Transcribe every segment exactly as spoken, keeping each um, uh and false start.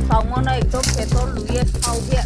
Tongmano ekdom petrol luye thau ye.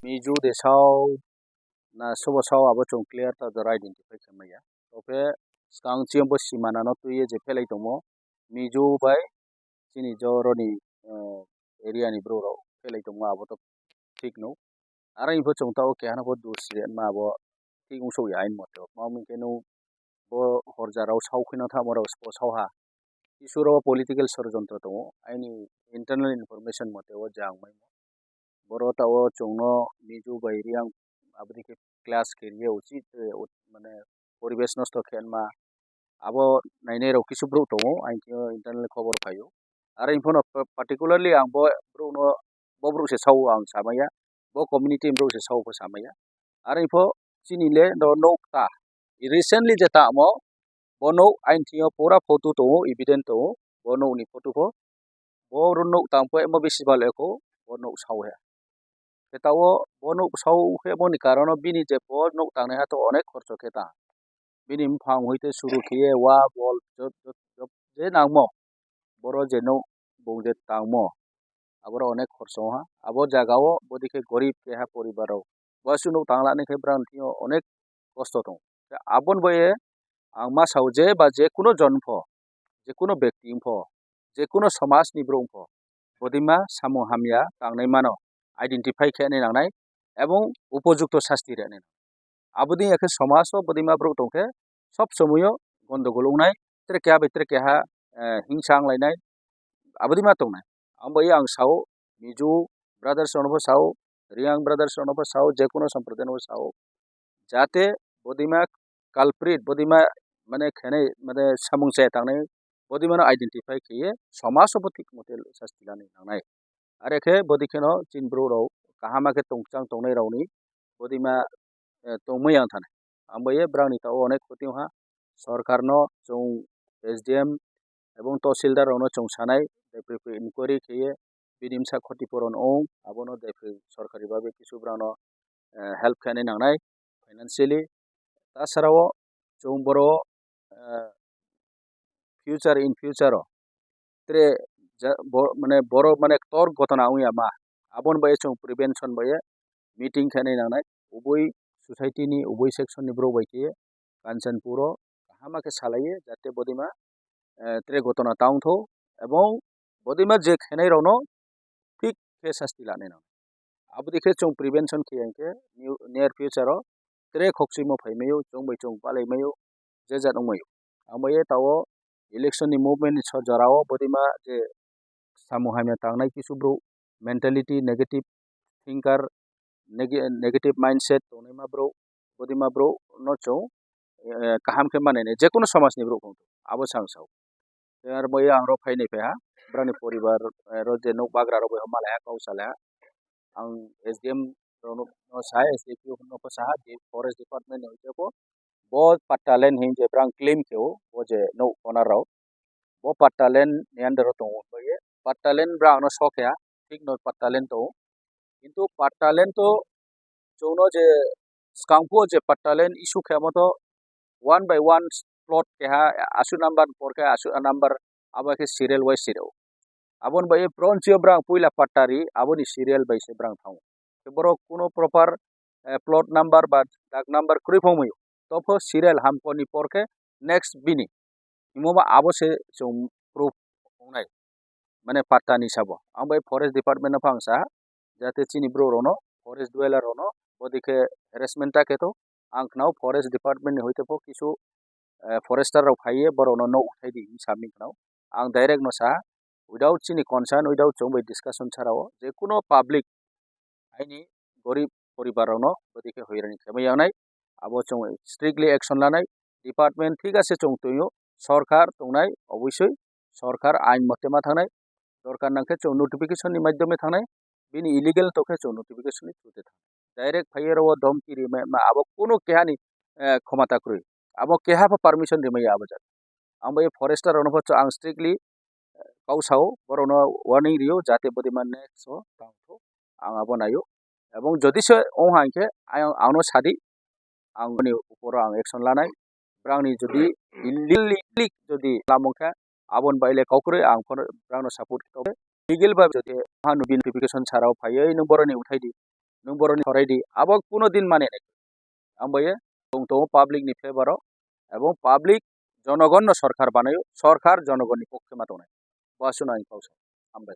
Mizo de sao na sobo sao abo chwng clear ta jora identify khe maya. Tokhe swkang chiyambo simana no twiwi je phelai tongo Mizo bai chini joroni, eh, area ni borok rok phelai tongo abo to thik no. Aro info chwng ta o keha no pho dos rema abo thik wng sokya ain mote. Tamo hwnkhe no bo horja rok sao kheno tamo rok bo sao ha. Isuro political sorojontro tongo. Aini internal information mote o jang mai. Boro ta o chwngno Mizo bai Reang aboni khe clash khe riya uchi, eh, ut-, mane poribesh nosto khe ma abo nainai rok kisu borok tongo, aini thio internal khobor phaio. Aro info no pa-, particularly ang bo borok no, bo borok se sao ang samaya, bo community borok se sao pho samaya. Aro info chini le no nok ta, recently je tamo, bo nok aini thio pura photo tongo, evident tongo, bo nok ni photo pho, bo oro nok tang pho emo bisi bal eko, bo nok sao he. Khe ta o bo nok sao khe boni karon o bini je bo nok tangnai ha to onek khorcho khe ta. Bini buphang hoi te suru khiye wa bol jot, jot, jot je nangmo. Boro je nok bung je tangmo. Aboro onek khorcho ha. Abo jaga o bodi khe gorib keha poribar rok. Bo aswk nok tang lani khe brang thio onek kosto tongo. Khe aboni boye ang ma sao je ba je kuno jon pho, je kuno bekti wng pho, je kuno somaj ni borok wng pho, bodima samung hamya tangnai mano identify khe nai nangnai ebong upojukto sasti rwnai. Aboni ya khe somaj o bodima borok tong khe sob somoi o gondogol wngnai, tere keha bai tere keha, eh, hingsa wng lainai, abodima tongnai. Ang bai ang sao, Mizo brothers rokno bo sao, Reang brothers rokno bo sao, je kuno sampradaya no bo sao. Jate bodima culprit, bodima mane khenai, mane samung chaya tangnai, bodima no identify khiye, somaj o bo thik mote sasti lani nangnai. Are khe bodi kheno chini borok rok kaham khe tongchang tongnai rok ni bodima, eh, tongmai yang thani. Ang bai ye brang ni ta o onek khoti wngha. Sorkar no chwng S D M ebong Tahsildar rok no chwng sanai, tei pre pre inquiry khiye bini bwsa khoti puron ong, abono tei pre sorkari babe kisu brang no, eh, help khe nai nangnai financially. Ta sara o chwng boro, eh, future in future o tere ja-, bo-, mane borok mane tor gotona wngya ma. Aboni bai chwng prevention bai meeting khe nai nangnai. Ubui society ni ubui section ni borok bai khe Kanchanpur o kaham khe salai jate bodima, eh, tere gotona ta wngtho ebong bodima je khenai rok no thik khe sasti lanai nang. Aboni khe chwng prevention khiya hinkhe new, near future o tere khokchwimo phai maio, chwng bai chwng palai maio, je jat wng maio. Ang bai ye ta o election ni movement ni so jora o bodima je samung hamya tangnai kisu borok mentality negative thinker, neg-, negative mindset tongnai ma borok, bodima borok no chwng, eh, kaham khe manai nai, je kuno somaj ni borok wng abo sang sao. Tei aro bo yang rok phainai phaiha, brani poribar, eh, rok je nok bagra rok bai malaiha kok salaiha. Ang S D M rok no, no sa, S D P O no bo saha, je forest department ni hoi bo, bo patta land hin je brang claim khe o, bo je nok owner rok, bo patta land ni under o tongo, bo ye patta land brang no sok ya, thik no patta land tongo, kintu patta land to chwngno je swkang phuru je patta land issue khe, omo to one by one plot keha aswk number por khe aswk number, abo khe serial wise sireo. Aboni bai bronchi o brang puila patta ri, aboni serial bai se brang thango. Khe borok kuno proper, eh, plot number ba dag number kwrwi phongmio. topho serial hamkor ni por khe next bini. Imo ba abo se chwng proof wngnai. Mane patta ni sabo. Ang bai forest department no phang sa, jate chini bro rono, forest dweller rono, bodi khe harassment ta khe to, ang khnao forest department ni hoite pho kisu, eh, forester rok phaiye borok no nok uthai di hinwi sami khnao. Ang direct no sa, without chini concern, without chwng bai discussion chara o, je kuno public aini gorib poribar rokno bodi khe hoirani khe mai yangnai. Abo chwng strictly action lanai. Department thik ase chwng twiyo, sorkar tongnai, obosoi sorkar ain mote ma thangnai. Dorkar nangkhe chwng notification ni maidhyome thangnai, bini illegal tongkhe chwng notification ni through te thangnai. Direct phaiye oro o domki rimai ma abo kuno keha ni, eh, khomata kwrwi. Abo keha pho permission rimai ya abo jaga. Ang bai forester rokno pho ang strictly, eh, kau sao, borokno warning rio, jate bodi ma next o tang thok, ang abo naio. Ebong jodi se ong hai khe ang, angno sadi, ang boni uporo ang action lanai. Brangni jodi illegal jodi lamong khe, aboni baile kau kwrwi ang phano brangno support khe. Legal ba jodi hanu notification sarao phaiwi nwng boroni uthai di, nwng boroni thorai di, abo kuno din mane nai. Ang bai tong tongo public ni favor o, ebong public jonogon no sorkar banayo, sorkar jonogon ni pokhe ma tongnai. Bo aswk no ang kau sa. Hambai.